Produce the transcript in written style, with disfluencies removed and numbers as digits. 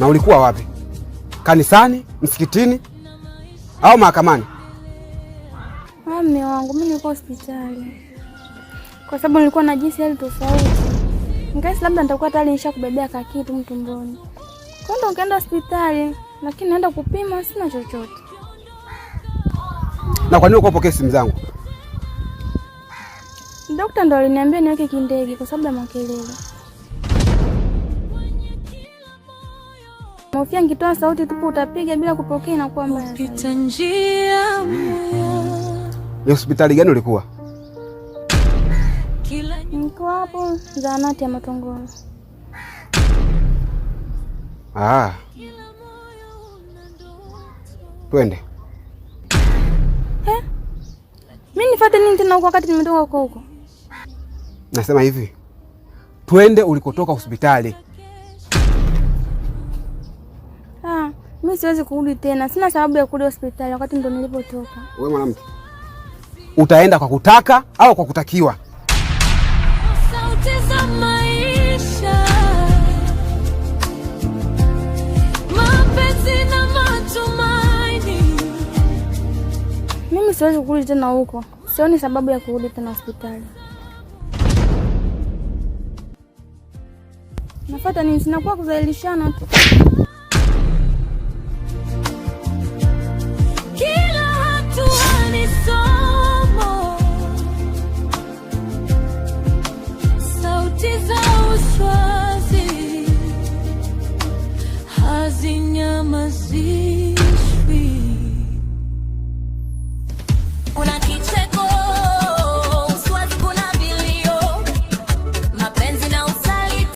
Na ulikuwa wapi? Kanisani, msikitini au mahakamani? Mume wangu, mimi nilikuwa hospitali kwa sababu nilikuwa na jinsi hali tofauti, nikahisi labda nitakuwa tayari nishakubebea kakitu mtumboni, kwa ndo nikaenda hospitali, lakini naenda kupima sina chochote. Na kwa nini uko upokee simu zangu? Dokta ndo aliniambia niweke kindege kwa sababu ya makelele. Mofia nikitoa sauti tupu utapiga bila kupokea inakuwa mbaya. Pita njia Ni hospitali gani ulikuwa? Kila Niko hapo zahanati ya Matongoro. Ah. Twende. Mimi nifuate nini tena huko wakati nimetoka huko huko? Nasema hivi, twende ulikotoka hospitali. Ah, mimi siwezi kurudi tena. Sina sababu ya kurudi hospitali wakati ndo nilipotoka. Wewe mwanamke, utaenda kwa kutaka au kwa kutakiwa? Sauti za maisha, mapenzi na matumaini. Mimi siwezi kurudi tena huko. Sioni sababu ya kurudi tena hospitali. Nafuata nini? Sinakuwa kudhalilishana tu.